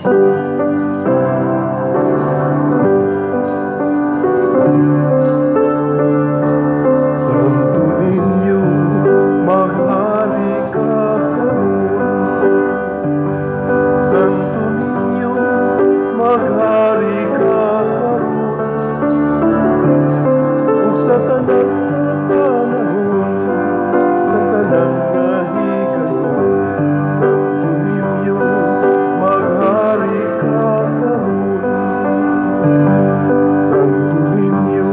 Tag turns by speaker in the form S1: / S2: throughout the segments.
S1: Santo Niño, maghari ka karon. Santo Niño, maghari ka karon. Ug sa tanan nga panahon, sa tanan nga higayon, Santo Niño, maghari ka karon. Santo Niño,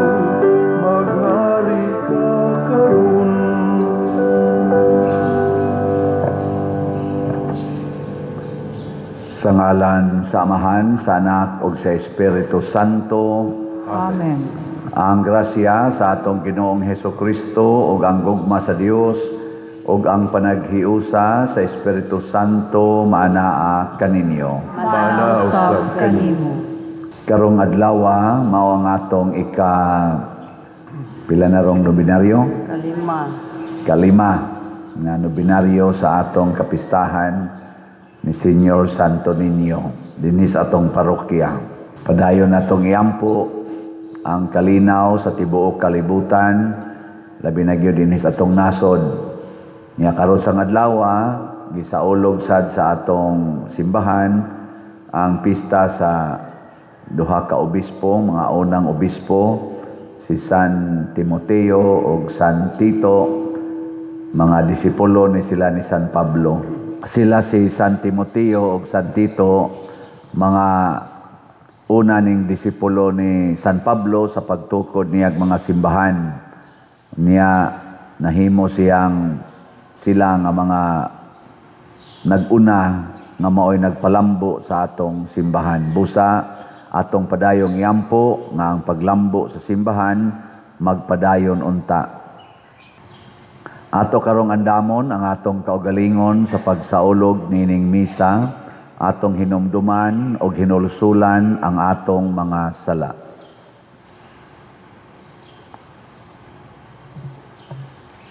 S1: maghari ka karon.
S2: Sa ngalan sa Amahan, sa Anak ug sa Espiritu Santo.
S3: Amen.
S2: Ang grasya sa atong Ginoong Heso Kristo ug ang gugma sa Dios ug ang panaghiusa sa Espiritu Santo maanaa kaninyo.
S1: Maanaa usab kanimo.
S2: Karong adlaw mao ang atong ika pila na rong nobinaryo?
S3: Kalima.
S2: Kalima nga nobinaryo sa atong kapistahan ni Señor Santo Niño dinhi sa atong parokya. Padayon natong iampo ang kalinaw sa tibuok kalibutan, labi na gyud dinhi sa atong nasod. Nya karon sa adlaw gisaulog sad sa atong simbahan ang pista sa duha ka obispo, mga unang obispo, si San Timoteo ug San Tito, mga disipulo ni sila ni San Pablo. Sila si San Timoteo ug San Tito, mga una ning disipulo ni San Pablo sa pagtukod niyag mga simbahan. Niya nahimo siyang sila nga mga nag-una nga maoy nagpalambo sa atong simbahan. Busa atong padayong iampo nga ang paglambo sa simbahan magpadayon unta. Ato karong andamon ang atong kaugalingon sa pagsaulog nining misa, atong hinumduman og hinulsulan ang atong mga sala.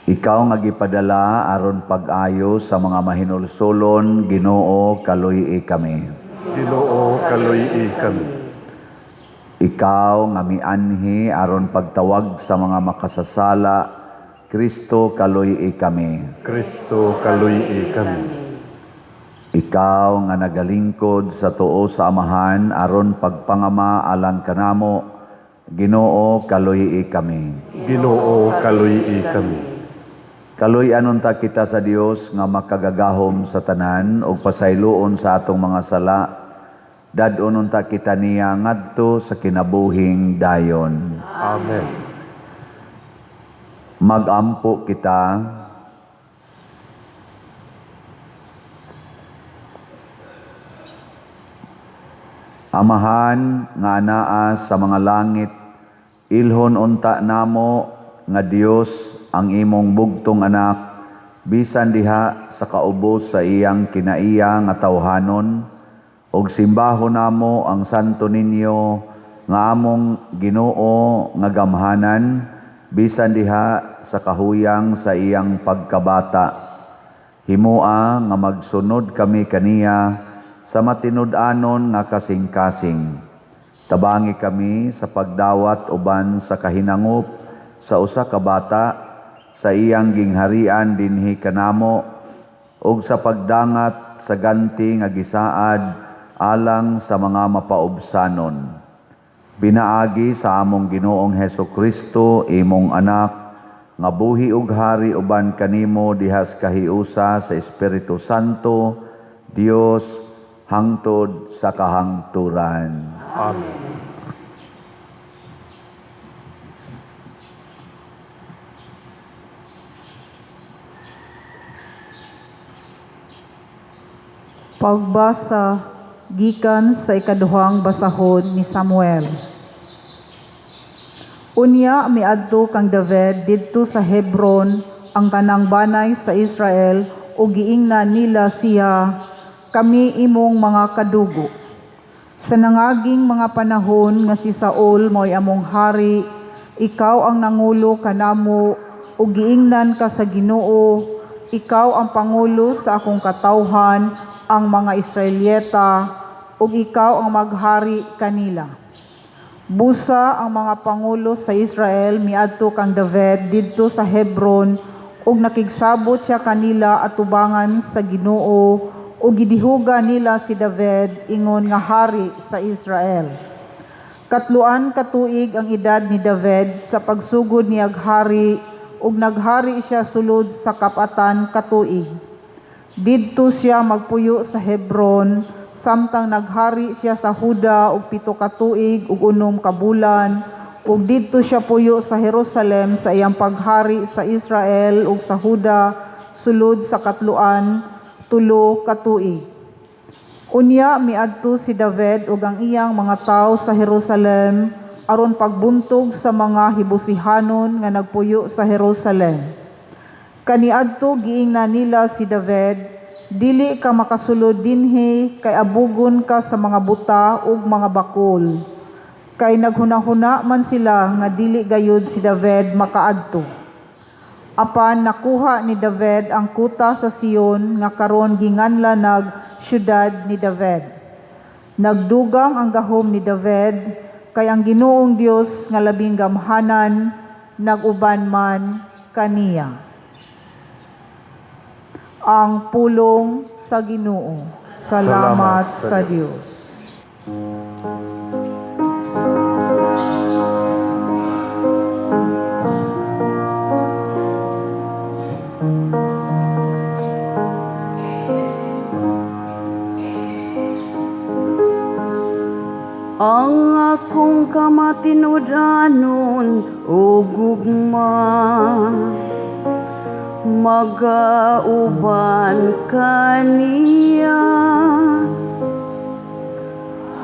S2: Ikaw nga gipadala aron pag-ayo sa mga mahinulsulon, Ginoo, kaluy-i kami.
S1: Ginoo, kaluy-i kami.
S2: Ikaw nga mianhi aron pagtawag sa mga makasasala, Kristo, kaluy-i kami.
S1: Kristo, kaluy-i kami.
S2: Ikaw nga nagalingkod sa tuo sa Amahan aron pagpangama alang kanamo, Ginoo, kaluy-i kami.
S1: Ginoo, kaluy-i kami.
S2: Kaluy-anon ta kita sa Dios nga makagagahom sa tanan ug pasayloon sa atong mga sala. Dad-onon ta kita niya ngadto sa kinabuhing dayon.
S1: Amen.
S2: Magampo kita. Amahan nga anaa sa mga langit, ilhon unta namo nga Dios ang imong bugtong anak, bisan diha sa kaubos sa iyang kinaiya nga tawhanon, ug simbahon namo ang Santo Niño nga among Ginoo nga gamhanan, bisan diha sa kahuyang sa iyang pagkabata. Himoa nga magsunod kami kaniya sa matinud-anon nga kasing-kasing. Tabangi kami sa pagdawat uban sa kahinangop sa usa ka bata sa iyang gingharian dinhi kanamo, ug sa pagdangat sa ganti nga gisaad alang sa mga mapaubsanon. Pinaagi sa among Ginoong Heso Kristo, imong anak, nga buhi ug hari uban kanimo dihas kahiusa sa Espiritu Santo, Dios, hangtod sa kahangturan.
S1: Amen.
S3: Pagbasa gikan sa ikaduhang basahon ni Samuel. Unya miadto kang David didto sa Hebron ang tanang banay sa Israel ug giingnan nila siya, kami imong mga kadugo. Sa nangaging mga panahon nga si Saul mo'y among hari, ikaw ang nangulo kanamo ug giingnan ka sa Ginoo, ikaw ang pangulo sa akong katawhan, ang mga Israelita, ug ikaw ang maghari kanila." Busa ang mga pangulo sa Israel miadto kang David didto sa Hebron ug nakigsabot siya kanila atubangan sa Ginoo ug gidihuga nila si David ingon nga hari sa Israel. 3 ka tuig ang edad ni David sa pagsugod niyag hari ug naghari siya sulod sa 40 ka tuig. Didto siya magpuyo sa Hebron samtang naghari siya sa Huda og 7 ka tuig ug 6 ka bulan, ug didto siya puyo sa Jerusalem sa iyang paghari sa Israel ug sa Huda sulod sa 33 ka tuig. Unya miadto si David ug ang iyang mga tawo sa Jerusalem aron pagbuntog sa mga Hibusihanon nga nagpuyo sa Jerusalem. Kaniadto giingnan nila si David, "Dili ka makasulod dinhi kay abugon ka sa mga buta ug mga bakol." Kay naghunahuna man sila nga dili gayud si David makaadto. Apan nakuha ni David ang kuta sa Sion nga karon ginganlan nag syudad ni David. Nagdugang ang gahom ni David kay ang Ginoong Dios nga labing gamhanan nag-uban man kaniya. Ang pulong sa Ginoo. Salamat
S1: Salamat
S3: sa
S1: sa
S3: Dios.
S4: Ang akong kamatinud-anon o gugma, magauban kaniya.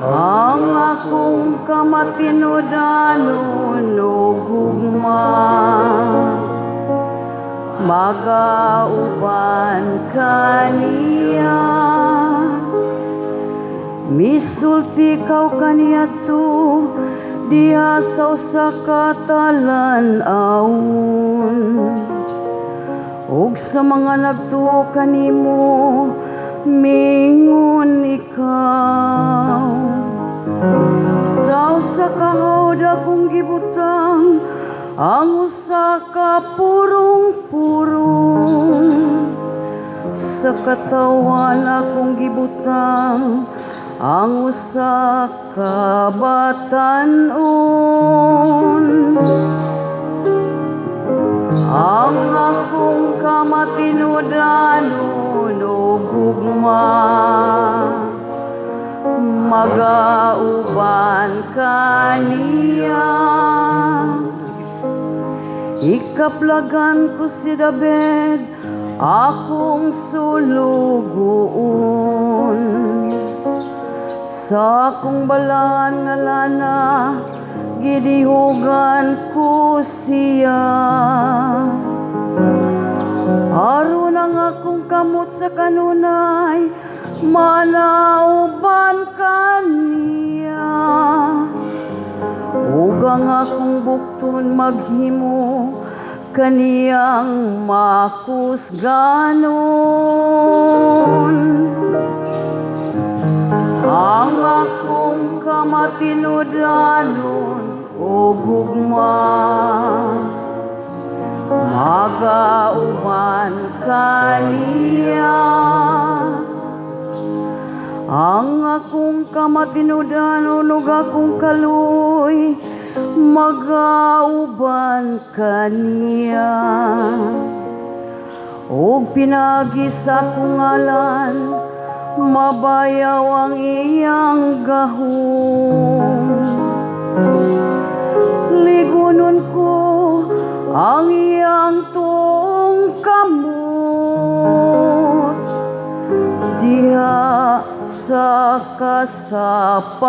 S4: Ang akong kamatinud-anon o gugma, magauban kaniya. Misulti kaw kaniadto diha sa usa ka talan-awon, ug sa mga nagtuo kanimo mingon ikaw. Sa usa ka hawd akong gibutang ang usa ka purong-purong, sa katawan akong gibutang ang usa ka batan-on. Ang akong kamatinud-anon o gugma, magauban kaniya. Ikaplagan ko si David, akong sulugoon. Sa akong balaan nga lana, gidihugan ko siya. Aron ang akong kamot sa kanunay, manauban kaniya. Ug ang akong bukton maghimo kaniyang makusganon. Ang akong kamatinud-anon o gugma, magauban kaniya. Ang akong kamatinud-anon ug akong kaluoy, magauban kaniya. Ug pinaagi sa akong ngalan, mabayaw ang iyang gahom. Ligunon ko ang iyang tuong kamot diha sa kasapaan.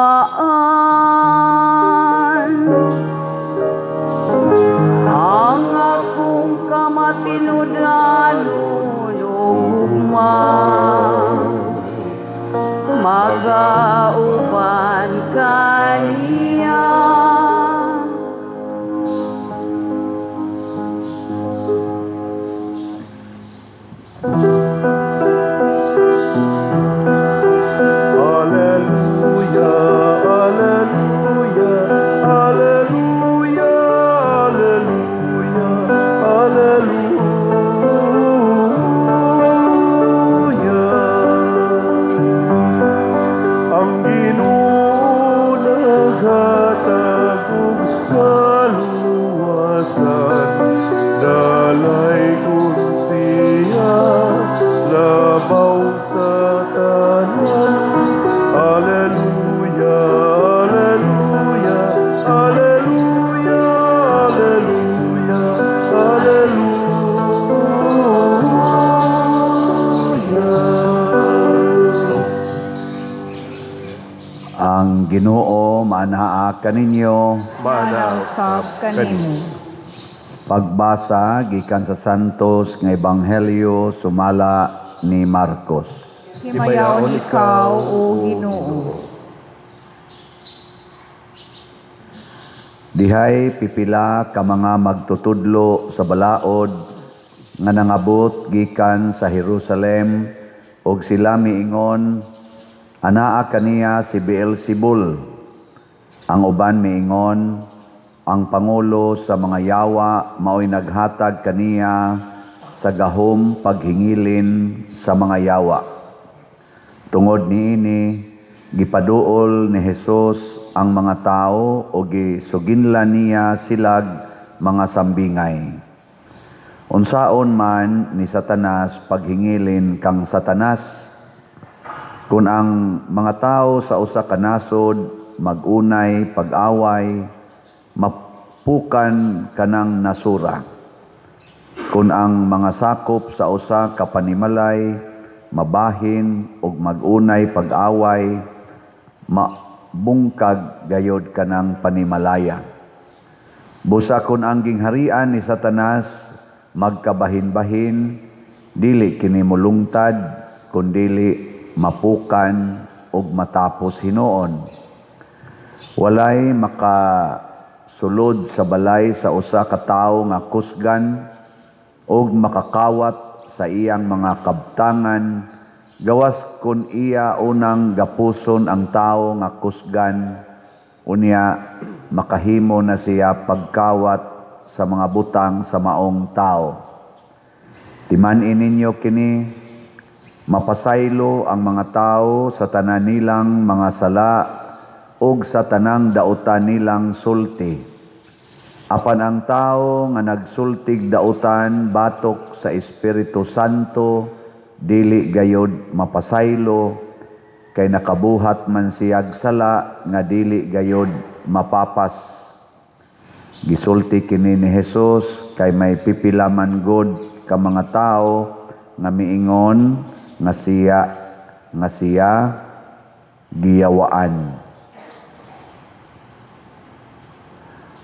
S4: Ang akong kamatinud-anon o gugma, magauban kaniya.
S1: Alleluia.
S2: Ginoo maanaa kaninyo.
S1: Maana
S3: usab kanimo.
S2: Pagbasa gikan sa Santos nga Ebanghelyo sumala ni Marcos.
S3: Himayaon ikaw, O Ginoo.
S2: Dihay pipila ka mga magtutudlo sa balaod nga nangabot gikan sa Jerusalem og sila miingon, anaa kaniya si Beelzebul. Ang uban miingon, ang pangulo sa mga yawa maoy naghatag kaniya sa gahom paghingilin sa mga yawa. Tungod niini, gipaduol ni Hesus ang mga tao o gisuginlan niya silag mga sambingay. Unsaon man ni Satanas paghingilin kang Satanas? Kung ang mga tao sa usa ka nasod magunay pag-away, mapukan kanang nasura. Kung ang mga sakop sa usa ka panimalay mabahin ug magunay pag-away, mabungkag gayod kanang panimalaya. Busa kun ang gingharian ni Satanas magkabahin-bahin, dili kini molungtad, kundili mapukan ug matapos hinuon. Walay makasulod sa balay sa usa ka tawo nga kusgan ug makakawat sa iyang mga kabtangan, gawas kun iya unang gapuson ang tawo nga kusgan, unya makahimo na siya pagkawat sa mga butang sa maong tao. Timan-i ninyo kini, mapasaylo ang mga tao sa tanan nilang mga sala ug sa tanang dautan nilang sulti. Apan ang tao nga nagsultig dautan batok sa Espiritu Santo, dili gayod mapasaylo, kay nakabuhat man siyag sala nga dili gayod mapapas. Gisulti kini ni Hesus kay may pipila man gud ka mga tawo nga miingon nga siya giyawaan.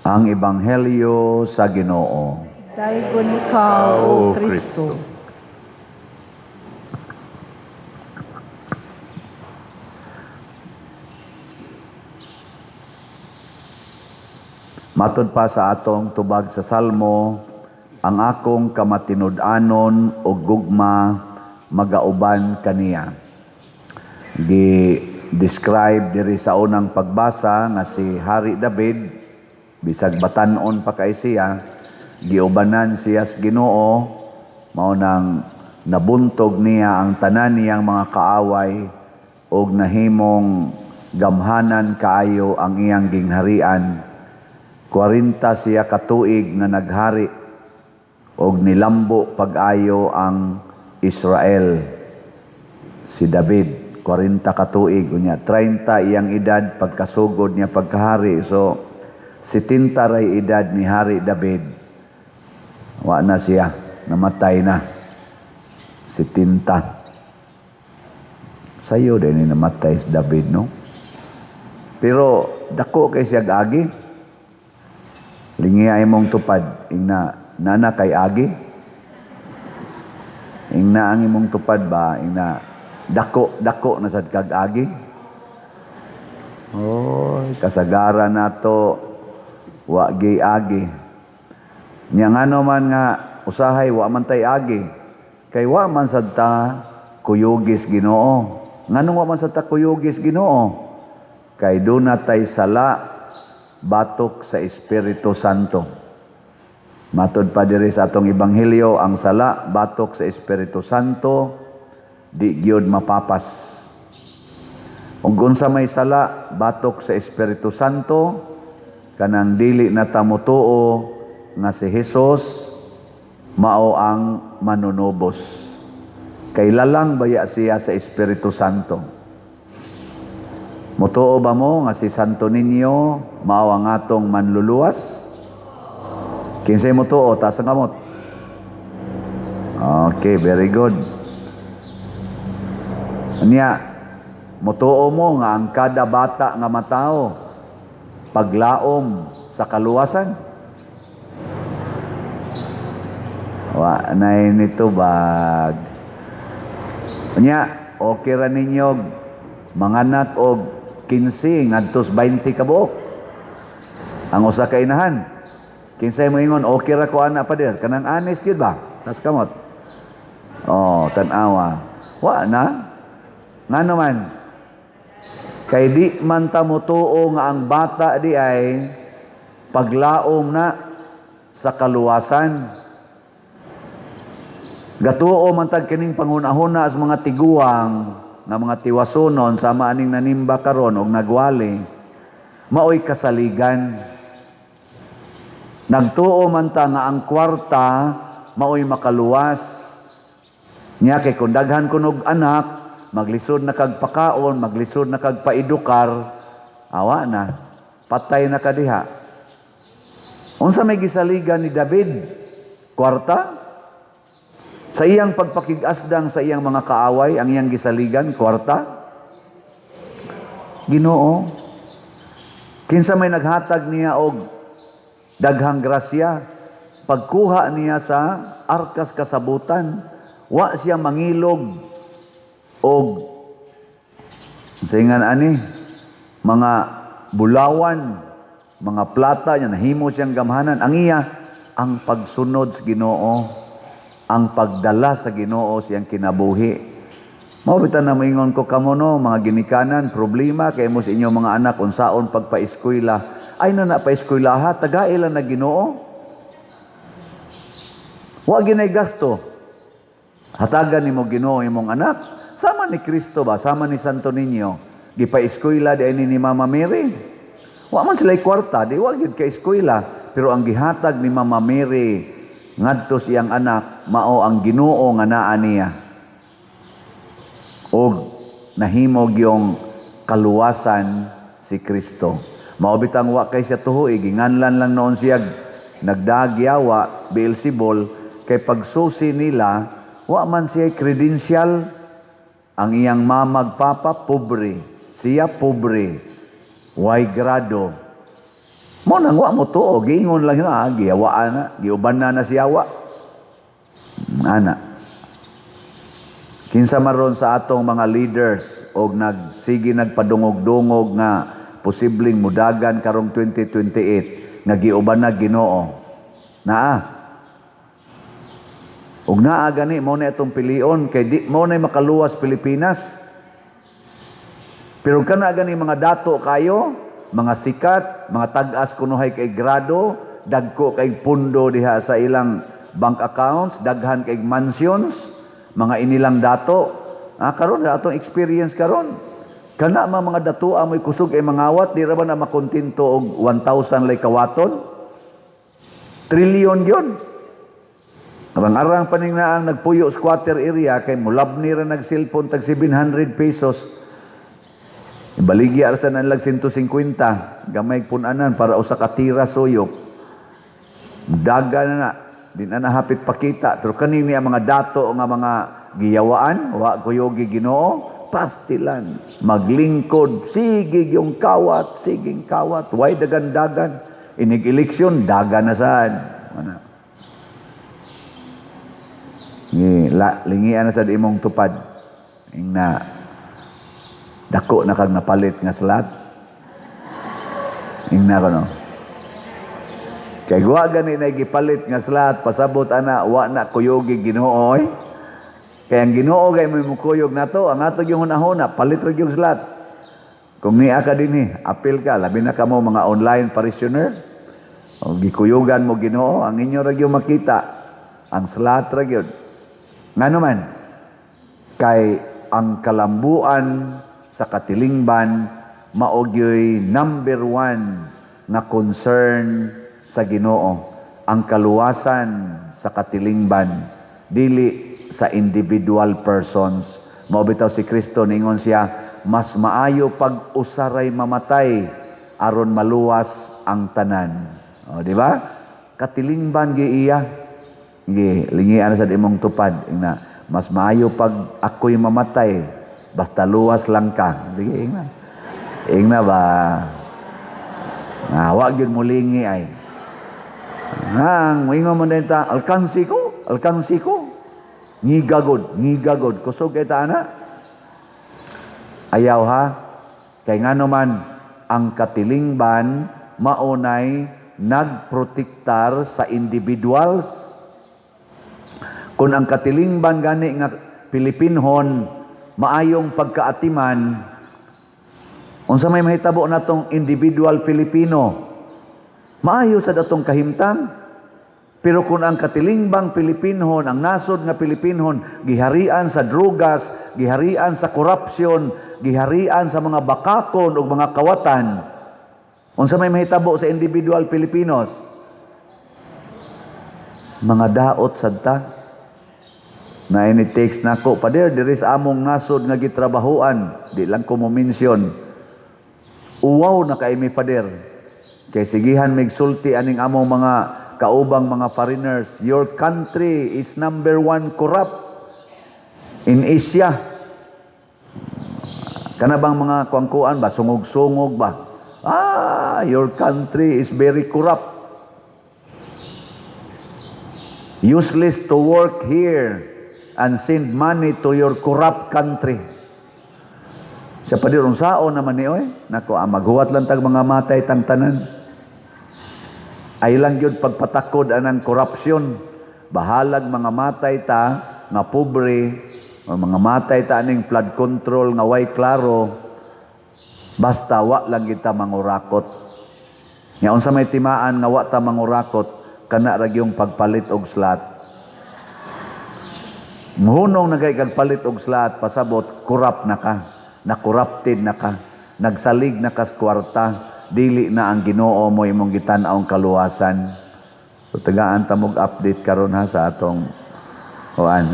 S2: Ang Ebanghelyo sa Ginoo.
S3: Daygon ikaw, O
S1: O
S3: Kristo.
S1: Kristo.
S2: Matod pa sa atong tubag sa Salmo, ang akong kamatinud-anon o gugma magauban kaniya. Gi-describe diri sa unang pagbasa nga si Hari David, bisag batan-on pa kay siya, giubanan siya sa Ginoo, mao nang nabuntog niya ang tanan niyang mga kaaway ug nahimong gamhanan kaayo ang iyang gingharian. 40 siya katuig nga naghari og nilambo pag-ayo ang Israel. Si David, 40 katuig, unya 30 iyang edad pagkasugod niya pagkahari. So 70 ray edad ni Hari David. Wa na siya, namatay na. 70. Sayo din ni namatay si David, no? Pero dako kay siya agi. Lingi ay mong tupad, ingna nana kay agi. Ingna ang imong tupad ba, ingna dako dako na sad kag agi. Oy, kasagara nato wa gi agi. Nya ngano man nga usahay wa man tay agi. Kay wa man sad ta kuyugis Ginoo. Nganong wa man sad ta kuyugis Ginoo? Kay duna tay sala batok sa Espiritu Santo. Matod pa diri sa atong ebanghelyo, ang sala batok sa Espiritu Santo di gyud mapapas. Ug unsa may sala batok sa Espiritu Santo, kanang dili na ta motuo nga si Hesus mao ang manunubos. Kay lalang baya siya sa Espiritu Santo. Motuo ba mo nga si Santo Niño mao ang atong manluluwas? Kinsay motuo, taas ang kamot. Okay, very good. Anya, Motuo mo nga ang kada bata nga matawo paglaom sa kaluwasan? Wa nay nitubag. Unya, okay ra ninyo manganak og 15 ngadto 20 ka buok ang usa ka inahan. Kinsay moingon okay ra ko ana, pader? Kanang honest gyud ba? Tas kamot. Oh, tan-awa. Wa na. Ngano man? Kay di man ta motuo nga ang bata di ay paglaom na sa kaluwasan. Gatuo man tag kining panghuna-huna sa mga tiguang nga mga tiwasunon sama aning nanimba karon og nagwali, maoy kasaligan. Nagtuo man ta nga ang kwarta maoy makaluwas. Nya kay kung daghan kunog anak, maglisod na kag pakaon, maglisod na kag paedukar, awa na, patay na kadiha. Unsa may gisaligan ni David? Kwarta? Sa iyang pagpakig-asdang sa iyang mga kaaway, ang iyang gisaligan, kwarta? Ginoo. Kinsa may naghatag niya og daghang grasya, pagkuha niya sa arkas kasabutan, wa siya mangilog og sa ani mga bulawan, mga plata niya, nahimo siyang gamhanan. Ang iya, ang pagsunod sa Ginoo, ang pagdala sa Ginoo siyang kinabuhi. Mao bitaw na moingon ko kamo no, mga ginikanan, problema kay mo sa inyong mga anak unsaon pagpaeskwela. Ay na na paeskwelaha, tagai lang na Ginoo. Wa ginay gasto. Hatagan nimo Ginoo imong anak. Sama ni Kristo ba? Sama ni Santo Niño. Gipaeskwela di ni Mama Mary. Wa man sila kwarta, di wa gyud ka eskwela. Pero ang gihatag ni Mama Mary ngadto sa iyang anak, mao ang Ginoo nga naa niya. Og nahimo gyong kaluwasan si Kristo. Mao bitang wa kay siya tuhoy, ginganlan lang noon siya nagdagyawa Beelzebul, kay pagsusi nila wa man siya credential. Ang iyang mama papa pobre, siya pobre, way grado. Mo nang wa mo tuo, giingon lang yun, giyawaan na, giuban na na siya wa. Ana. Kinsa maron sa atong mga leaders og nagsige nagpadungog-dungog nga posibleng mudagan karong 2028 nga giuban na Ginoo? Naa. Ug naa gani mo na itong pilion kay di mo na makaluwas Pilipinas. Pero kana gani mga dato kayo, mga sikat, mga tag-as kunuhay kay grado, dagko kay pundo diha sa ilang bank accounts, daghan kay mansions, mga inilang dato. Karon atong experience karon. Kana mga datoa mo'y kusog ay mangawat, di ra ba na makontento og 1,000 lay kawaton? Trilyon yun. Arang-arang paning naang nagpuyo squatter area kay mulabni ra nag-cellphone tag 700 pesos. Ibaligya ra sa nanlag 150, gamay punanan para usa ka tira suyop. Daga na na, di na nahapit pakita, pero kanini ang mga dato nga mga giyawaan, wa kuyogi Ginoo, pastilan, maglingkod, sige yung kawat, siging kawat, way dagan-dagan, inig eleksyon, daga na saan. Ano? Ngi, la, lingian na sa imong tupad. Ing na, dako na kag napalit nga slat. Ing na kono. Kay wa gani na gipalit nga slat, pasabot ana, wa na kuyogi Ginoo oy. Kay ang Ginoo kay mo mukuyog nato, ang ato yung hunahuna, palit ra yung slat. Kung niya ka dinhi, apil ka, labi na kamo mga online parishioners. O gikuyugan mo Ginoo, ang inyo ra gyud makita, ang slat ra gyud. Ngano man, kay ang kalambuan sa katilingban mao gyoy number one nga concern sa Ginoo, ang kaluwasan sa katilingban, dili sa individual persons. Mao bitaw si Kristo ningon siya, mas maayo pag usaray mamatay aron maluwas ang tanan. O, di ba? Katilingban gi iya. Gi lingian sa imong tupad ingna, mas maayo pag ako'y mamatay Basta luwas lang ka. Sige, ingna. Ingna ba? Nga, wa gyud mulingi ay. Ang moingon man din ta, alkansi ko, alkansi ko. Ngigagod, ngigagod. Kusog kay ta ana. Ayaw ha. Kay ngano man ang katilingban maunay nagprotektar sa individuals. Kung ang katilingban gani nga Pilipinhon maayong pagkaatiman, unsa may mahitabo natong individual Filipino? Maayo sa datong kahimtang. Pero kung ang katilingbang Pilipinhon, ang nasod nga Pilipinhon, giharian sa drugas, giharian sa korupsyon, giharian sa mga bakakon ug mga kawatan, unsa may mahitabo sa individual Pilipinos? Mga daot sad ta. Na ini text nako, "Pader, diri sa among nasod nga gitrabahoan," di lang ko mo mention. "Uwaw na kay mi, Pader. Kay sigihan migsulti aning among mga kaubang mga foreigners, 'Your country is number one corrupt in Asia.'" Kana bang mga kuangkuan ba, sungog-sungog ba? "Ah, your country is very corrupt. Useless to work here and send money to your corrupt country." Sa padir, unsaon naman ni oy? Nako, ah, maghuwat lang tag mga matay tang tanan. Ay lang gyud pagpatakod anang korupsyon. Bahalag mga matay ta nga pobre o mga matay ta aning flood control nga way klaro, basta wa lang kita mangurakot. Nya unsa may timaan nga wa ta mangurakot? Kana ra gyung pagpalit og slot. Muhunong na kay kag palit og slot, pasabot corrupt na ka, na corrupted na ka, nagsalig na kas kwarta, dili na ang Ginoo mo imong gitan-awng kaluwasan. So tagaan ta mog update karon ha sa atong kuan.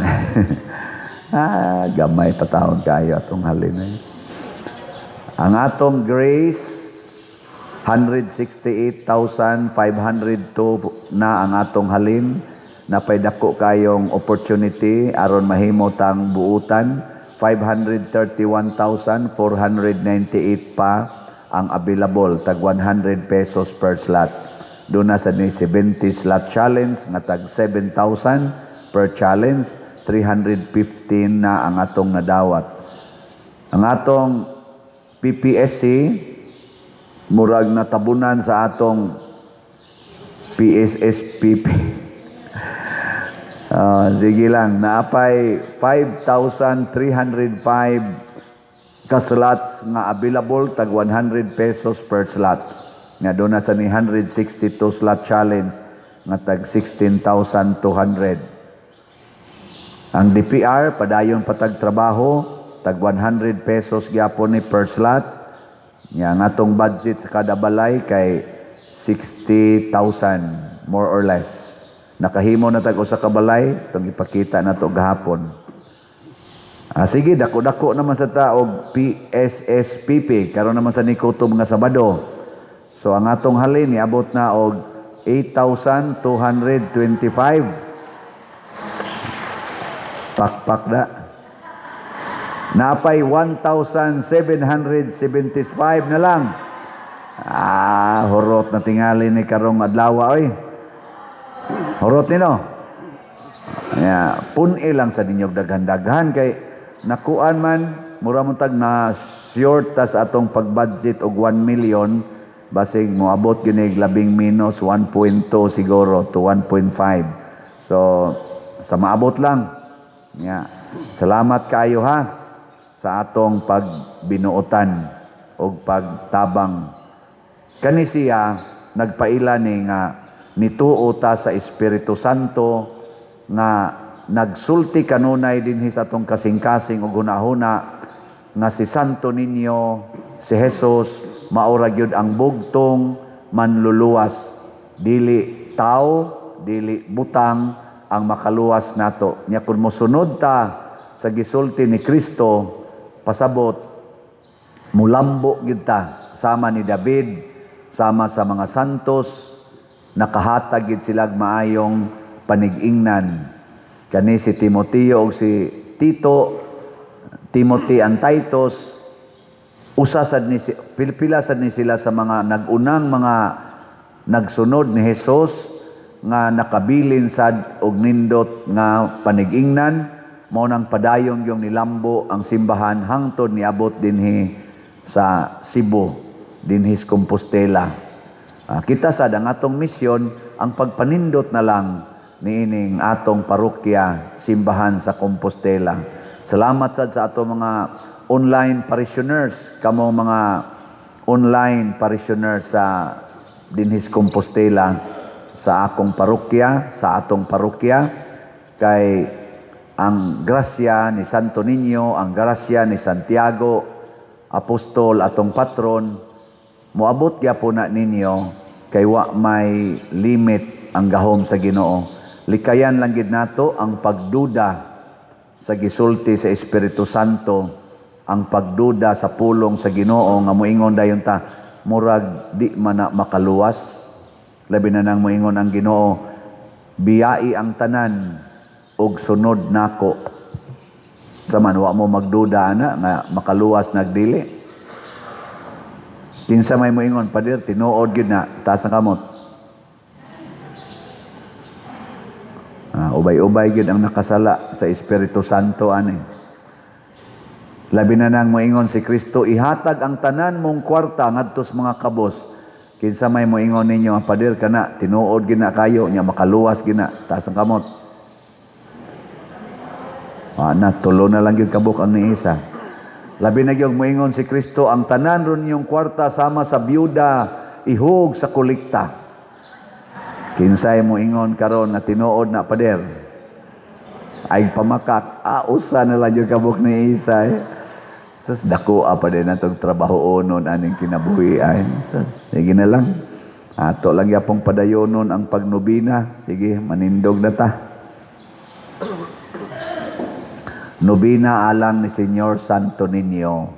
S2: Ah, gamay pa taon kayo atong halin eh. Ang atong grace, 168,502 na ang atong halin. Napay dako kayong opportunity aron mahimo tang buutan. 531,498 pa ang available, tag 100 pesos per slot. Doon na sa ni 70 slot challenge nga tag 7,000 per challenge, 315 na ang atong nadawat. Ang atong PPSC murag natabunan sa atong PSSPP. Ah, sige lang, naapay 5,305 ka slots nga available, tag 100 pesos per slot. Nga doon na sa ni 162 slot challenge nga tag 16,200. Ang DPR padayon patag trabaho, tag 100 pesos gyapon ni per slot. Nya ang atong budget sa kada balay kay 60,000 more or less. Nakahimo na tag usa ka balay, itong ipakita na to gahapon. Ah, sige, dako-dako naman sa taog PSSPP karon naman sa nikutob nga Sabado. So ang atong halin niabot na og 8,225. Pakpak da. Napay 1,775 na lang. Ah, hurot na tingali ni karong adlaw oy. Hurot nino. Ya, pun-i lang sa ninyog daghan-daghan kay nakuan man mura mo tag na short tas atong pag-budget og 1 million, basig moabot gyud labing minus 1.2 siguro to 1.5. So sa maabot lang. Ya. Salamat kayo ha sa atong pagbinuotan og pagtabang. Kani siya nagpaila ni nga nituo ta sa Espiritu Santo nga nagsulti kanunay dinhi sa atong kasing-kasing ug hunahuna nga si Santo Niño, si Jesus, maura gyud ang bugtong manluluwas. Dili tao, dili butang ang makaluwas nato. Nya kun mosunod ta sa gisulti ni Kristo, pasabot mulambo gyud ta sama ni David, sama sa mga santos, nakahatag gid silag maayong panigingnan. Kani si Timoteo ug si Tito, Timothy and Titus, usa sad ni pila sad ni sila sa mga nag-unang mga nagsunod ni Jesus nga nakabilin sad og nindot nga panigingnan. Mao nang padayon yung nilambo ang simbahan hangtod niabot dinhi sa Cebu, dinhi sa Compostela. Kita sad ang atong misyon ang pagpanindot na lang niining atong parokya simbahan sa Compostela. Salamat sad sa atong mga online parishioners, kamo mga online parishioners sa dinhi sa Compostela, sa akong parokya, sa atong parokya, kay ang grasya ni Santo Niño, ang grasya ni Santiago Apostol, atong patron, moabot gyapon na ninyo kay wa may limit ang gahom sa Ginoo. Likayan lang gid nato ang pagduda sa gisulti sa Espiritu Santo, ang pagduda sa pulong sa Ginoo nga moingon dayon ta murag di man na makaluwas. Labi na nang moingon ang Ginoo, biyai ang tanan og sunod nako. Sa man wa mo magduda ana nga makaluwas nagdili. Kinsa may moingon, "Pader, tinuod gyud na," taas ang kamot. Ubay-ubay gyud ang nakasala sa Espiritu Santo ani. Labi na nang moingon si Kristo, ihatag ang tanan mong kwarta ngadto sa mga kabos. Kinsa may moingon ninyo, "Ang pader kana tinuod gyud na kayo nya makaluwas gyud na," taas ang kamot. Na tulo na lang gyud kabuk ang niisa. Labi na gyud moingon si Kristo, ang tanan ron niyong kwarta sama sa byuda ihug sa kolekta. Kinsay moingon karon nga tinuod na, pader? Ay pamakak, usa na lang gyud kabuk ni isa. Sus, dako pa din natong trabaho onon aning kinabuhi ay. Sus, sige na lang. Ato lang yapong padayonon ang pagnobina. Sige, manindog na ta. Nobina alang ni Señor Santo Niño.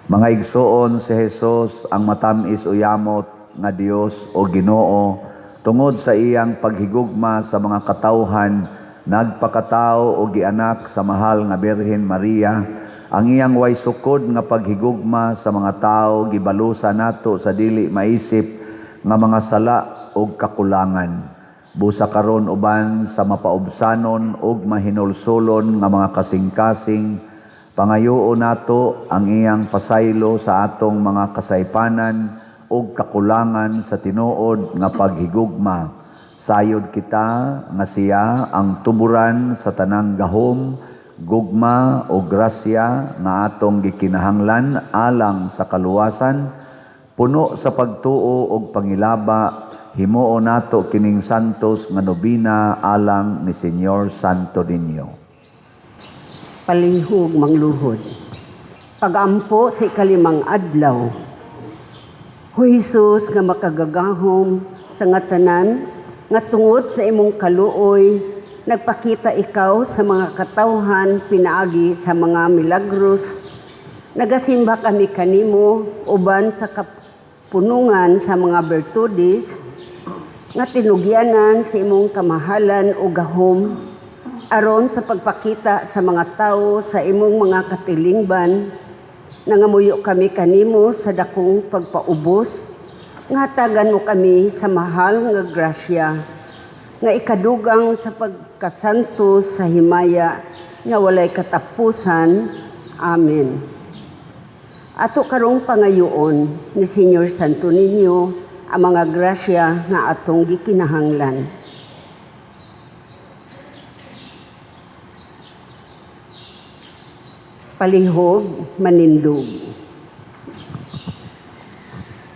S2: Mga igsoon, si Jesus ang matamis uyamot nga Dios o Ginoo, tungod sa iyang paghigugma sa mga katawhan, nagpakatao o gianak sa mahal nga Birhen Maria. Ang iyang way sukod nga paghigugma sa mga tawo gibalusa nato sa dili maisip nga mga sala og kakulangan. Busa karon uban sa mapaubsanon ug mahinulsolon nga mga kasing-kasing, pangayoon nato ang iyang pasaylo sa atong mga kasaypanan ug kakulangan sa tinuod nga paghigugma. Sayod kita nga siya ang tuburan sa tanang gahom, gugma o grasya nga atong gikinahanglan alang sa kaluwasan. Puno sa pagtuo ug pangilaba, himuon nato kining santos nga nobina alang ni Señor Santo Niño.
S4: Palihog mangluhod. Pagampo sa ikalimang adlaw. O Hesus nga makagagahom sa nga tanan, nga tungod sa imong kaluoy, nagpakita ikaw sa mga katawhan pinaagi sa mga milagros. Nagasimba kami kanimo uban sa kapunungan sa mga bertudes nga tinugyanan sa imong kamahalan o gahom, aron sa pagpakita sa mga tawo sa imong mga katilingban. Nangamuyo kami kanimo sa dakong pagpaubos nga hatagan mo kami sa mahal nga grasya nga ikadugang sa pagkasanto sa himaya nga walay katapusan. Amen. Ato karong pangayoon ni Señor Santo Niño ang mga grasya nga atong gikinahanglan. Palihog manindog.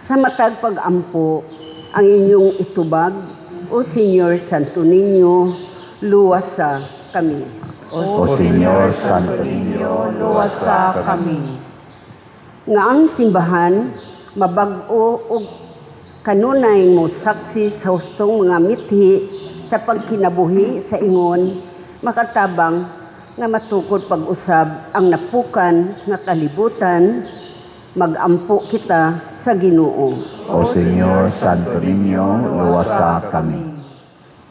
S4: Sa matag pag-ampo, ang inyong itubag, O Señor Santo Niño, luwasa kami.
S2: O Señor Santo Niño,
S3: luwasa kami.
S4: Nga ang simbahan mabag-o og kanunay mo saksi sa hustong mga mithi sa pagkinabuhi sa ingon makatabang nga matukod pag-usab ang napukan nga kalibutan, magampo kita sa Ginoo.
S2: O Señor Santo Niño, luwasa kami.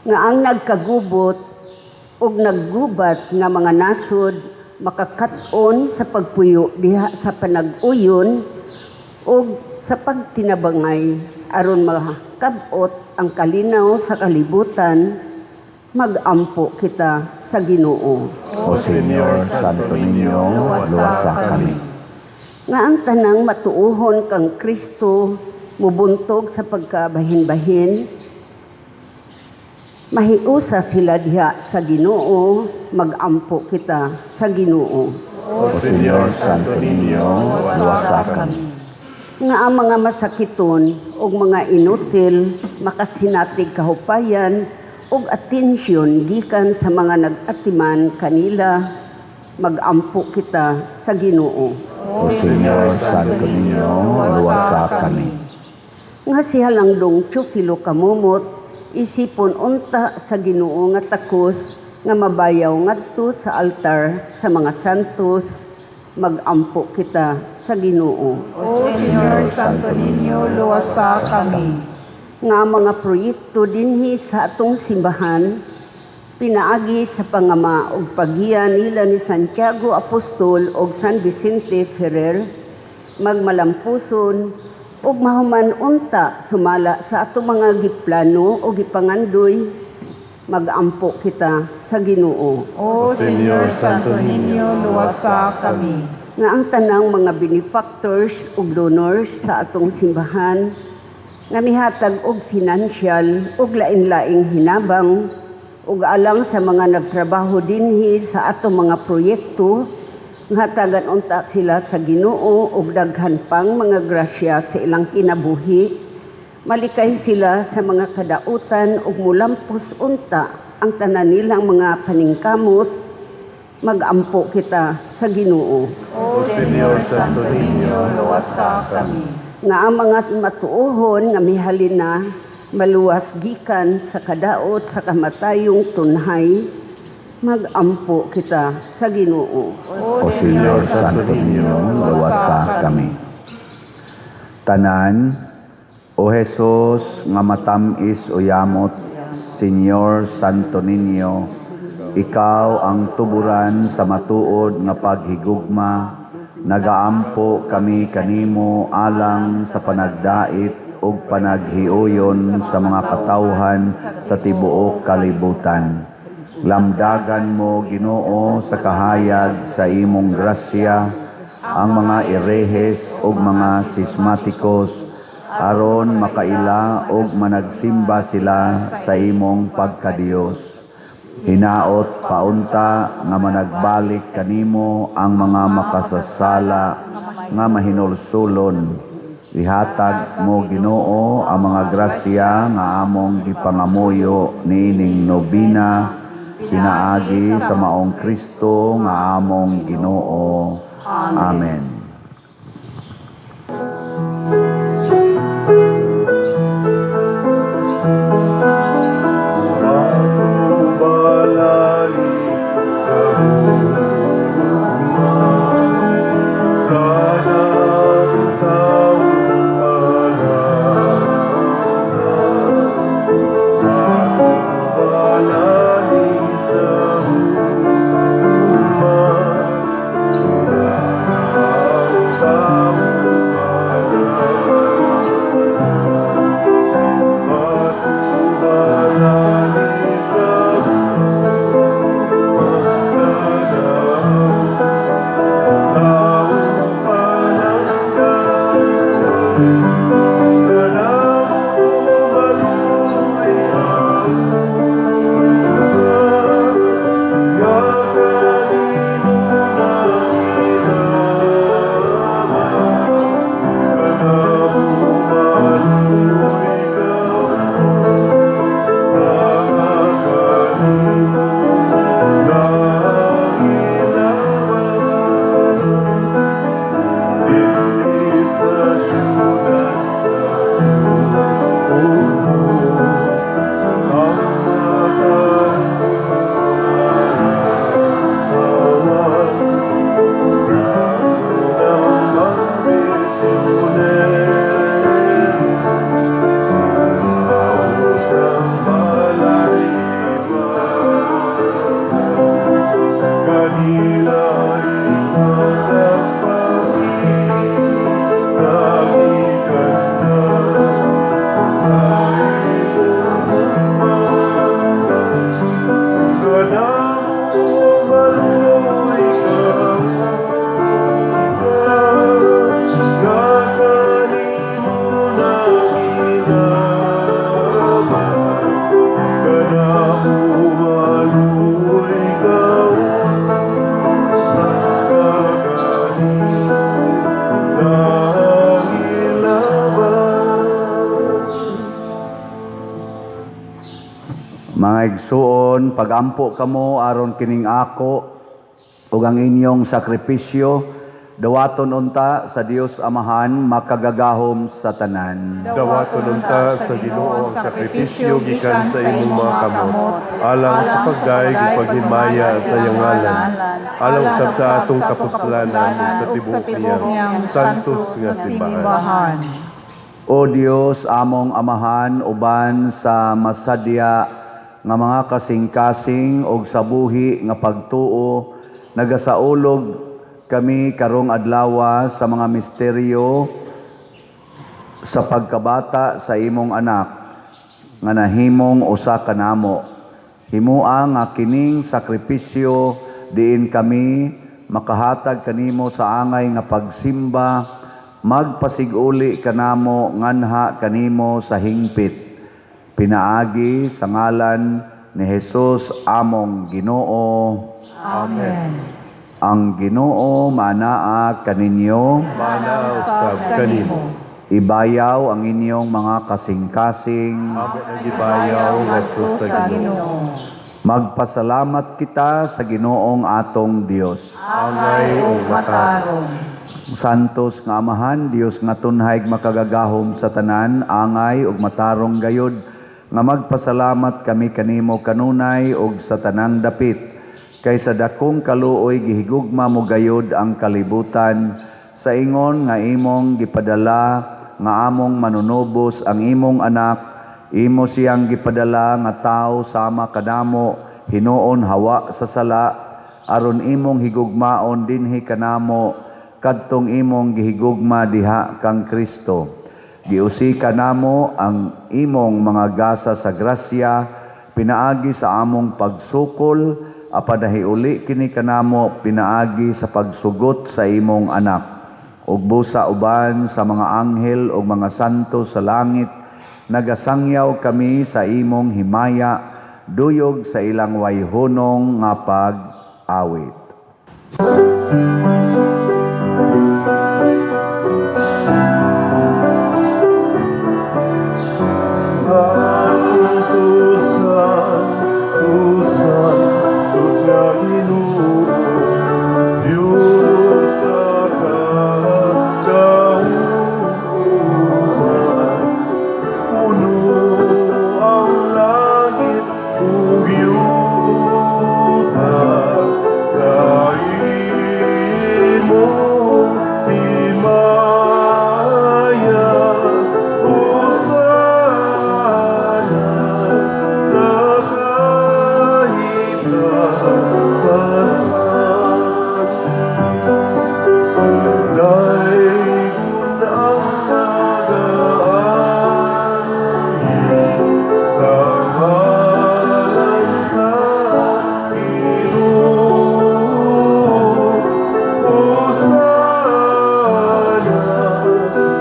S4: Nga ang nagkagubot ug naggubat nga mga nasod Makakat-on sa pagpuyo diha sa panag-uyon ug sa pagtinabangay aron makab-ot ang kalinaw sa kalibutan, magampo kita sa Ginoo.
S2: O Señor Santo Niño, luwasa kami.
S4: Nga ang tanang matuohon kang Kristo mubuntog sa pagkabahin-bahin, mahiusa sila diha sa Ginoo, magampo kita sa Ginoo.
S2: O Señor Santo Niño, luwasa kami.
S4: Nga ang mga masakiton ug mga inutil makasinatig kahupayan ug atensyon gikan sa mga nag-atiman kanila, magampo kita sa Ginoo.
S2: O Señor Santo Niño, luwasa kami.
S4: Nga si Halangdong Teofilo Camomot isipon unta sa Ginoo nga takos nga mabayaw ngadto sa altar sa mga santos, magampo kita sa Ginoo.
S3: O Señor Santo Niño, luwasa kami.
S4: Nga ang mga proyekto dinhi sa atong simbahan pinaagi sa pangama ug paggiya nila ni Santiago Apostol ug San Vicente Ferrer magmalampuson ug mahuman unta sumala sa atong mga giplano o gipangandoy, magampo kita sa Ginoo.
S3: O Señor Santo Niño, luwasa kami.
S4: Nga ang tanang mga benefactors ug donors sa atong simbahan nga mihatag og financial ug lain-laing hinabang ug alang sa mga nagtrabaho dinhi sa atong mga proyekto, nga hatagan unta sila sa Ginoo og daghan pang mga grasya sa ilang kinabuhi, malikay sila sa mga kadautan ug mulampos unta ang tanan nilang mga paningkamot, magampo kita sa Ginoo.
S3: O Señor Santo Niño, luwasa kami.
S4: Nga ang mga matuohon nga mihalin na maluwas gikan sa kadaot sa kamatayong tunhay, magampo kita sa Ginoo.
S2: O Señor Santo Niño, luwasa kami. Tanan, O Jesus nga matamis o yamot, Señor Santo Niño, ikaw ang tuburan sa matuod nga paghigugma, nagaampo kami kanimo alang sa panagdait ug panaghiuyon sa mga katawhan sa tibuok kalibutan. Lamdagan mo, Ginoo, sa kahayag sa imong grasya ang mga erehes ug mga sismatikos aron makaila ug managsimba sila sa imong pagkadiyos. Hinaot paunta nga managbalik kanimo ang mga makasasala nga mahinulsulon. Ihatag mo, Ginoo, ang mga grasya nga among gipangamuyo niining nobina pinaagi sa maong Kristo nga among Ginoo. Amen.
S1: Matubalali sa hugma, sa tao Matubalali sa hugma, sa
S2: Igsoon, pagampo kamo aron kining ako ug ang inyong sakripisyo dawaton unta sa Dios Amahan makagagahom sa tanan.
S1: Dawaton unta sa Ginoo ang sakripisyo gikan sa imong mga kamot, alang sa pagdayeg ug paghimaya sa iyang ngalan, alang usab sa atong kapuslanan ug sa tibuok niyang santos nga simbahan.
S2: O Dios, among Amahan, uban sa masadya nga mga kasing-kasing og sa buhi nga pagtuo, nagasaulog kami karong adlawa sa mga misteryo sa pagkabata sa imong anak nga nahimong usa kanamo. Himua nga kining sakripisyo diin kami makahatag kanimo sa angay nga pagsimba, magpasiguli kanamo nganha kanimo sa hingpit. Pinaagi sa ngalan ni Jesus among Ginoo.
S3: Amen.
S2: Ang Ginoo manaa kaninyo.
S1: Mana usab kanimo.
S2: Ibayaw ang inyong mga kasing-kasing.
S1: Amo ang gibayaw ngadto sa Ginoo.
S2: Magpasalamat kita sa Ginoong atong Dios.
S1: Angay ug matarong.
S2: Santos nga Amahan, Dios nga tunhay makagagahom sa tanan, angay ug matarong gayod nga magpasalamat kami kanimo kanunay ug sa tanang dapit. Kay sa dakong kaluoy gihigugma mo gayod ang kalibutan sa ingon nga imong gipadala nga among manunubos ang imong anak, imo siyang gipadala nga tawo sama kanamo hinuon hawa sa sala, aron imong higugmaon dinhi kanamo kadtong imong gihigugma diha kang Kristo. Giusika namo ang imong mga gasa sa grasya pinaagi sa among pagsukol, apan nahiuli kini kanamo pinaagi sa pagsugot sa imong anak. Ug busa uban sa mga anghel ug mga santo sa langit, nagasangyaw kami sa imong himaya, duyog sa ilang wayhunong nga pag-awit.
S1: Santo, Santo, Santo sa Ginoo, Diyos sa kagahuman. Puno ang langit ug yuta sa imong himaya. Hosana sa kahitapasan. Daygon ang nagaan sa ngalan sa Ginoo. Hosana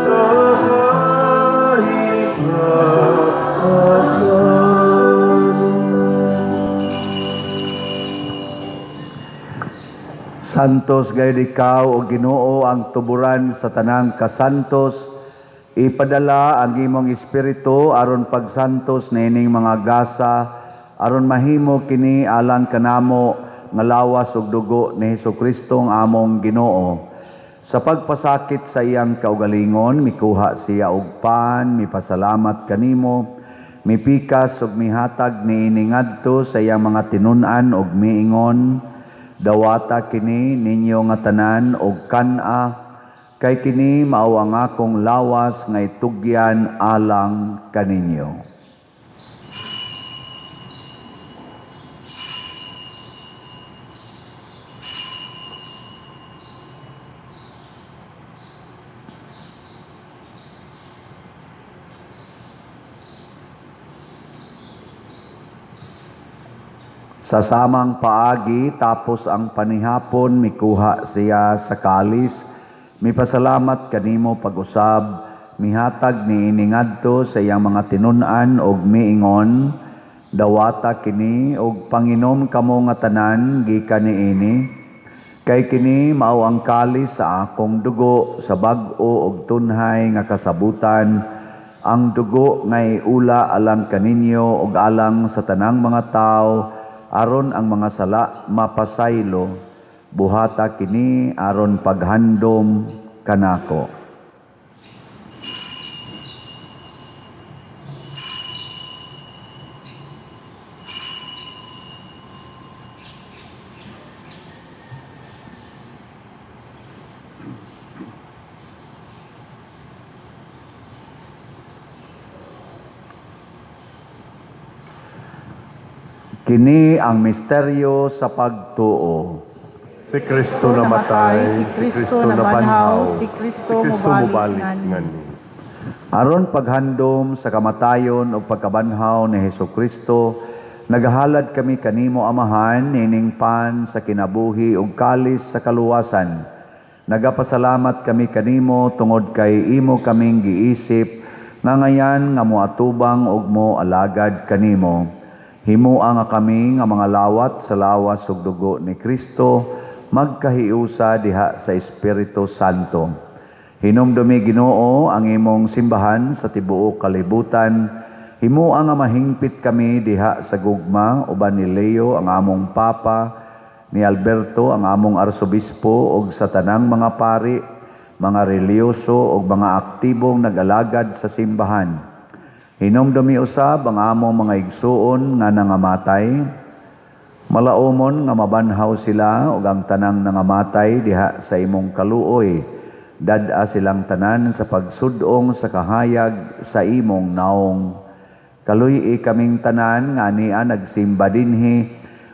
S1: sa kahitapasan.
S2: Santos gayud ikaw o Ginoo ang tuburan sa tanang kasantos. Ipadala ang imong espiritu aron pagsantos niining mga gasa, aron mahimo kini alang kanamo nga lawas ug dugo ni Hesukristo ang among Ginoo. Sa pagpasakit sa iyang kaugalingon, mikuha siya og pan, mipasalamat kanimo, mipikas ug mihatag niini ngadto sa iyang mga tinun-an ug miingon, "Dawata kini ninyo nga tanan og kan-a, kay kini mao ang akong lawas nga itugyan alang kaninyo." Sa samang paagi, tapos ang panihapon, mikuha siya sa kalis, mipasalamat kanimo pag-usab, mihatag niini ngadto sa iyang mga tinun-an og miingon, "Dawata kini og panginom kamo nga tanan gikan niini, kay kini mao ang kalis sa akong dugo sa bag-o og tunhay nga kasabutan, ang dugo nga iula alang kaninyo ug alang sa tanang mga tawo. aron ang mga sala mapasaylo. Buhata kini aron paghandom kanako. Kini ang misteryo sa pagtuo.
S1: Si Kristo namatay, si Kristo nabanhaw,
S3: si Kristo mobalik
S1: mobalik
S3: ngani.
S1: ngani.
S2: Aron paghandom sa kamatayon ug pagkabanhaw ni Hesus Kristo, nagahalad kami kanimo, Amahan, nining pan sa kinabuhi ug kalis sa kaluwasan. Nagapasalamat kami kanimo tungod kay imo kaming giisip nga ngayan nga moatubang ug mo alagad kanimo. Himoa nga kami nga mga lawat sa lawas ug dugo ni Kristo magkahiusa diha sa Espiritu Santo. Hinumdumi, Ginoo, ang imong simbahan sa tibuok kalibutan. Himoa nga mahingpit kami diha sa gugma uban ni Leo ang among Papa, ni Alberto ang among arsobispo ug sa tanang mga pari, mga relihiyoso ug mga aktibong nag-alagad sa simbahan. Hinumdumi usab ang among mga igsuon nga nangamatay. Malaumon nga mabanhaw sila ug ang tanang nangamatay diha sa imong kaluoy. Dad-a silang tanan sa pagsud-ong sa kahayag sa imong naong. Kaluy-i kaming tanan nga ania nagsimba dinhi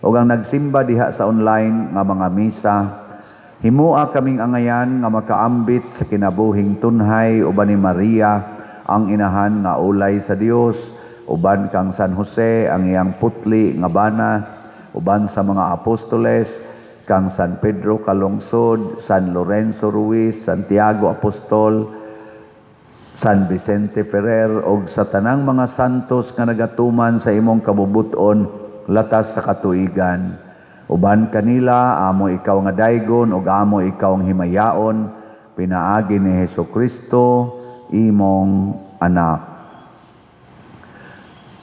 S2: ug ang nagsimba diha sa online nga mga misa. Himoa kaming angayan nga makaambit sa kinabuhing tunhay uban ni Maria ang inahan nga ulay sa Dios, uban kang San Jose ang iyang putli nga bana, uban sa mga apostoles, kang San Pedro Calungsod, San Lorenzo Ruiz, Santiago Apostol, San Vicente Ferrer ug sa tanang mga santos nga nagatuman sa imong kabubut-on latas sa katuigan. Uban kanila amo ikaw nga daygon ug amo ikaw ang himayaon pinaagi ni Hesus Kristo, imong anak.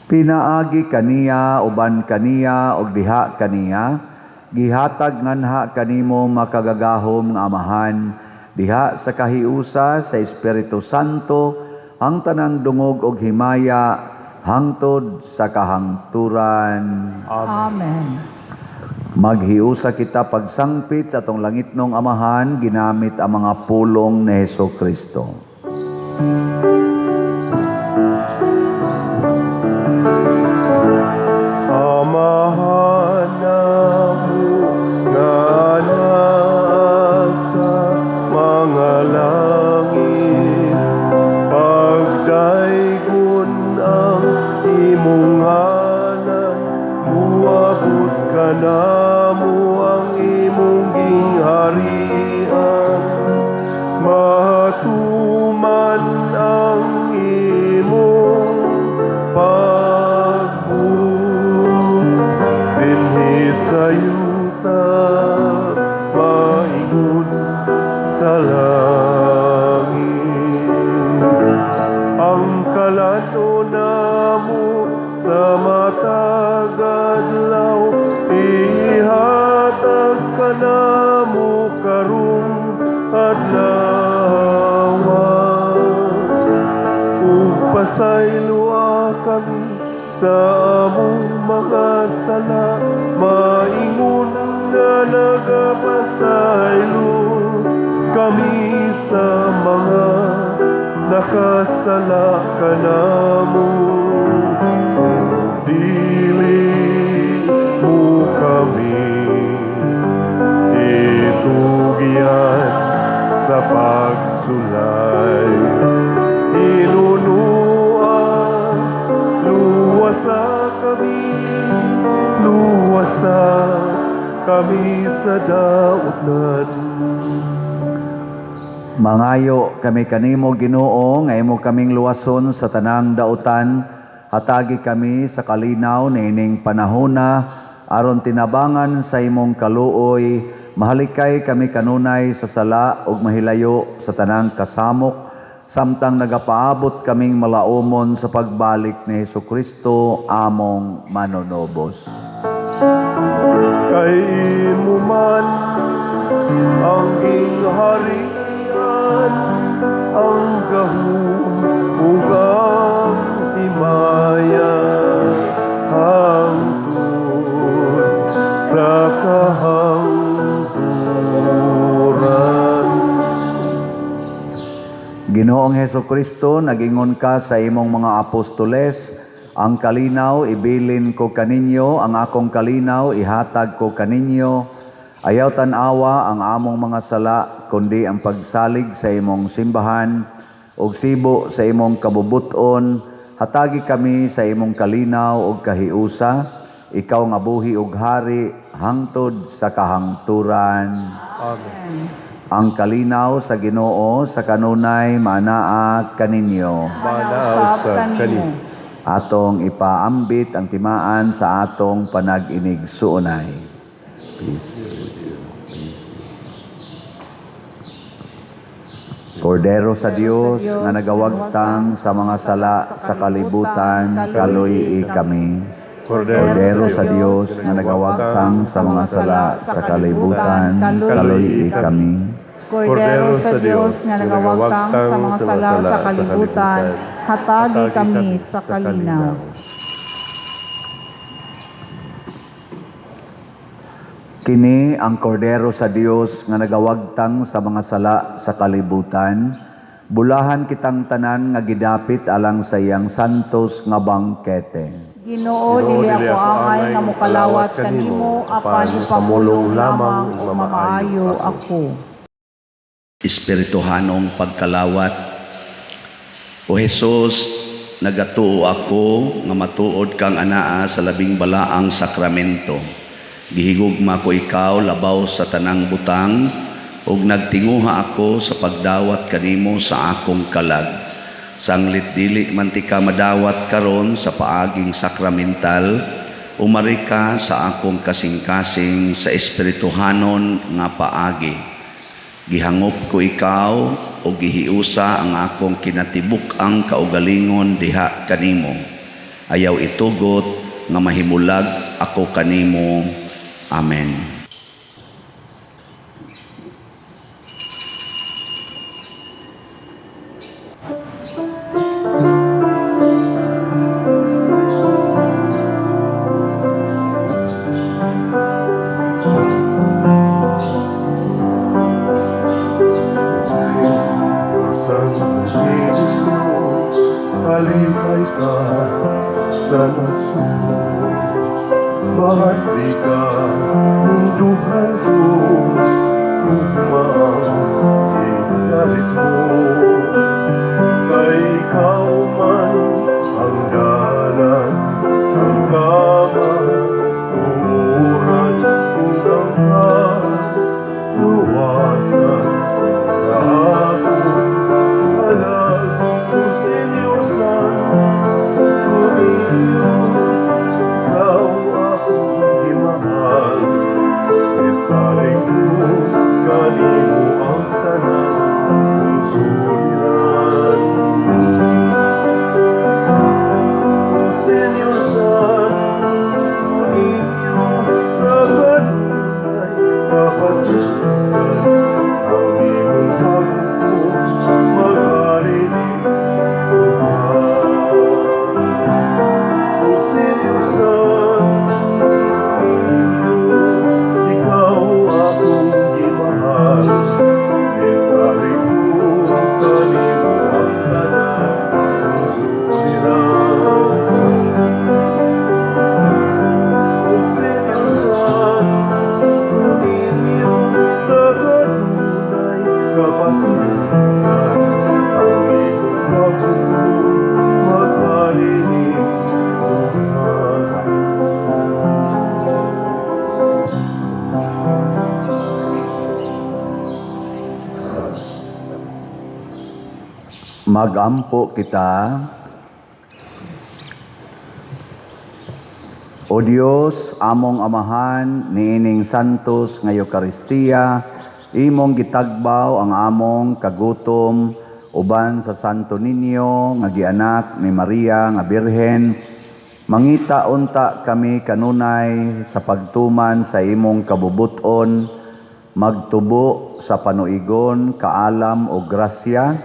S2: Pinaagi kaniya, uban kaniya ug diha kaniya, gihatag nganha kanimo, makagagahom nga Amahan, diha sa kahiusa sa Espiritu Santo, ang tanang dungog ug himaya hangtod sa kahangturan.
S3: Amen.
S2: Maghiusa kita pagsangpit sa atong langitnong Amahan ginamit ang mga pulong ni Hesus Kristo.
S1: Amahan namo nga naa sa mga langit, pagdaygon ang imong ngalan, muabot kanamo ang imong gingharian, matuman ang imong pagbuot dinhi sa yuta maingon sa langit. Ang kalan-on namo sa matag adlaw ihatag kanamo karong adlaw, ug pasayloa kami sa among mga sala maingon nga nagapasaylo kami sa mga nakasala kanamo. Dili mo kami itugyan sa pagsulay. Hinunua, luwasa kami, luwasa kami sa dautan.
S2: Mangayo kami kanimo, Ginoo, nga imo kaming luwason sa tanang dautan. Hatagi kami sa kalinaw niining panahona aron tinabangan sa imong kaluoy mahalikay kami kanunay sa sala ug mahilayo sa tanang kasamok samtang nagapaabot kaming malaumon sa pagbalik ni Hesus Kristo among manunubos.
S1: Kay imo man ang gingharian, ang gahom ug ang himaya, hangtod sa kahangturan.
S2: Ginoong Heso Kristo, nagingon ka sa imong mga apostoles, "Ang kalinaw ibilin ko kaninyo, ang akong kalinaw ihatag ko kaninyo. Ayaw tan-awa ang among mga sala, kundi ang pagsalig sa imong simbahan ug sibo sa imong kabubuton, hatagi kami sa imong kalinaw ug kahiusa, ikaw nga buhi ug hari hangtod sa kahangturan."
S1: Amen.
S2: Ang kalinaw sa Ginoo sa kanunay maanaa kaninyo.
S1: Maanaa usab kanimo.
S2: Atong ipaambit ang timaan sa atong panag-inigsuonay. Peace be with you. Peace be. Kordero sa Dios nga nagawagtang sa mga sala sa kalibutan, kaluy-i kami. Kordero sa Dios nga nagawagtang sa mga sala sa kalibutan, kaluy-i kami.
S3: Kordero sa Dios nga nagawagtang sa mga sala sa kalibutan, hatagi kami sa kalinaw.
S2: Kini ang kordero sa Dios nga nagawagtang sa mga sala sa kalibutan. Bulahan kitang tanan nga gidapit alang sa iyang santos nga bangkete.
S3: Ginoo, dili ako angay nga mokalawat kanimo, apan ipamulong lamang ug mamaayo ako.
S2: Espirituhanong pagkalawat. O Jesus, nagatuo ako nga matuod kang anaa sa labing balaang sakramento. Gihigugma ko ikaw labaw sa tanang butang ug nagtinguha ako sa pagdawat kanimo sa akong kalag. Sanglit dili man tika madawat karon sa paaging sakramental, umari ka sa akong kasing-kasing sa espirituhanon nga paagi. Gihangop ko ikaw o gihiusa ang akong kinatibuk-ang kaugalingon diha kanimo. Ayaw itugot nga mahimulag ako kanimo. Amen.
S1: Señor Santo Niño, kalipay ka sa nagsubo. Mahali ka, munduhan ko, ugma ang mo. Kay ikaw man ang dalan, ang kamatuoran, ug ang kaluwasan sa akong kalag. O Señor Santo Niño, ikaw akong gimahal. Isalig ko kanimo ang tanan kong suliran. O Señor Santo Niño, sa kanunay kapasigan, ang imong paghukom maghari ning duha. O Señor Santo Niño, ikaw akong gimahal. Isalig ko kanimo ang tanan kong suliran. O Señor Santo Niño, sa kanunay kapasigan, ang imong paghukom maghari ning duha.
S2: Magampo kita. O Dios, among Amahan, niining santos nga Eukaristiya, imong gitagbaw ang among kagutom uban sa Santo Niño nga gianak ni Maria nga Birhen. Mangita unta kami kanunay sa pagtuman sa imong kabubuton, magtubo sa panuigon, kaalam o grasya,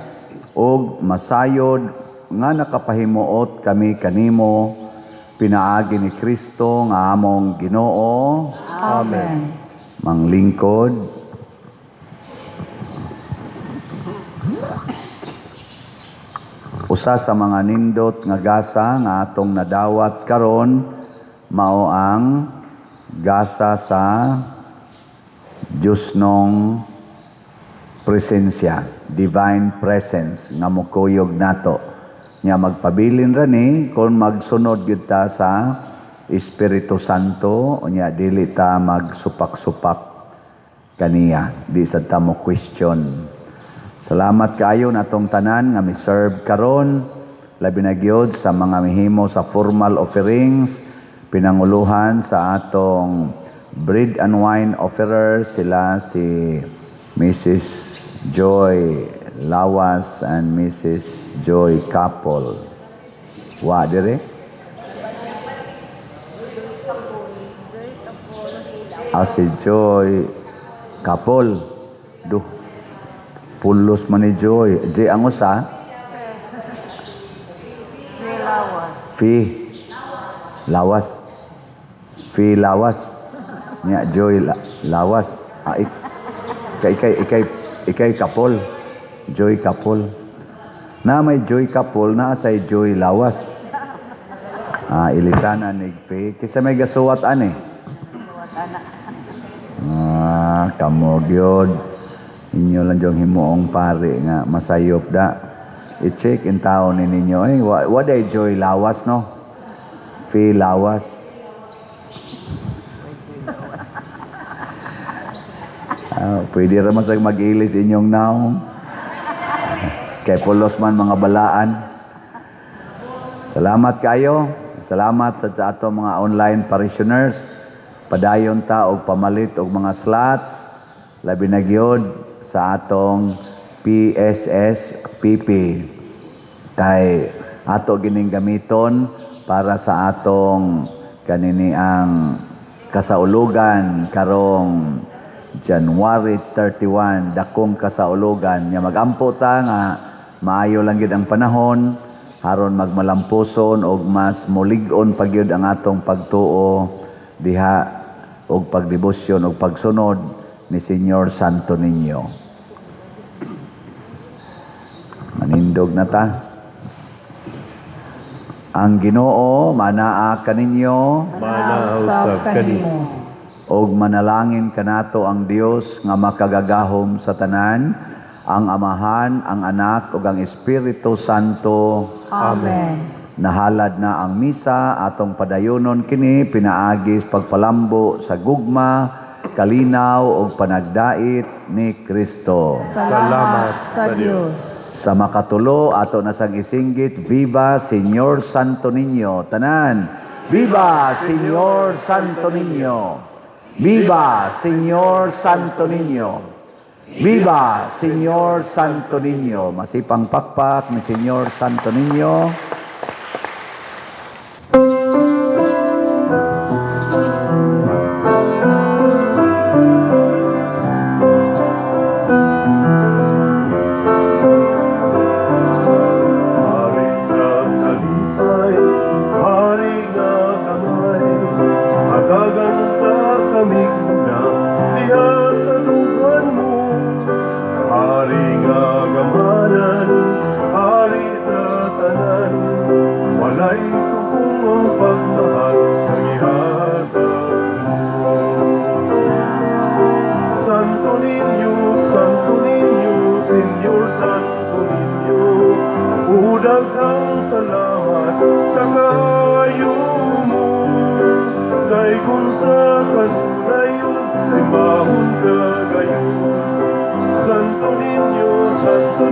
S2: ug masayod nga nakapahimuot kami kanimo pinaagi ni Kristo nga among Ginoo.
S3: Amen.
S2: Manglingkod. Usa sa mga nindot nga gasa nga atong nadawat karon mao ang gasa sa Diyosnong presensya, divine presence nga mokuyog nato. Nya magpabilin ra ni kung magsunod gyud ta sa Espiritu Santo, unya dili ta magsupak-supak kaniya, di sad ta mo question. Salamat kaayo natong tanan nga mi-serve karon, labi na gyud sa mga mihimo sa formal offerings, pinanguluhan sa atong bread and wine offerers, sila si Mrs. Joy Lawas and Mrs. Joy Kapol. Wa dire? Ah, si Joy Kapol. Duh. Pulos man ni Joy. J ang usa? Fi. Lawas. Fi Lawas. Nya Joy Lawas. Ah, ikay Kapol. Joy Kapol. Na may Joy Kapol, na say Joy Lawas. Ah, ilisana ni Fi. Kisa may gasuwat ani. Ah, kamo gyud. Inyo lang diyong himuong pare nga masayop da. I-check in taon ni ninyo. Eh, wa day Joy Lawas, no? Fi Lawas. Ah, pwede ra man sa mag-ilis inyong naong. Kay pulos man mga balaan. Salamat kayo. Salamat sa ato mga online parishioners. Padayon ta og pamalit og mga slots. Labi na gyud sa atong PSSPP. Kay ato gining gamiton para sa atong kanini ang kasaulugan karong January 31, dakong kasaulugan. Nya magampo ta nga maayo lang gyud ang panahon aron magmalampuson og mas mulig-on pa gyud ang atong pagtuo diha og pagdebosyon og pagsunod ni Señor Santo Niño. Manindog na ta. Ang Ginoo manaa kaninyo,
S1: Manaa usab kanimo.
S2: Og manalangin kanato ang Dios nga makagagahom sa tanan, ang Amahan, ang Anak ug ang Espiritu Santo.
S3: Amen.
S2: Nahalad na ang misa, atong padayonon kini pinaagis pagpalambo sa gugma, kalinaw ug panagdait ni Kristo.
S3: Salamat sa Dios.
S2: Sa makatulo ato na sang isinggit, Viva Señor Santo Niño. Tanan, Viva Señor Santo Niño. Viva Señor Santo Niño. Viva Señor Santo Niño. Masipang pakpak ni Señor Santo Niño.
S1: Hari sa kalipay, hari nga kamay, hatagan ta kami na diha sa dughan mo. Hari nga gamanan, hari sa tanan, walay tupong ang pagmahal nga gihatag mo. Santo Niño, Santo Niño, Señor Santo Niño, daghang salamat sa kaayo mo. Daygon sa kanunay ug simbahon kagayon. Santo Niño, Santo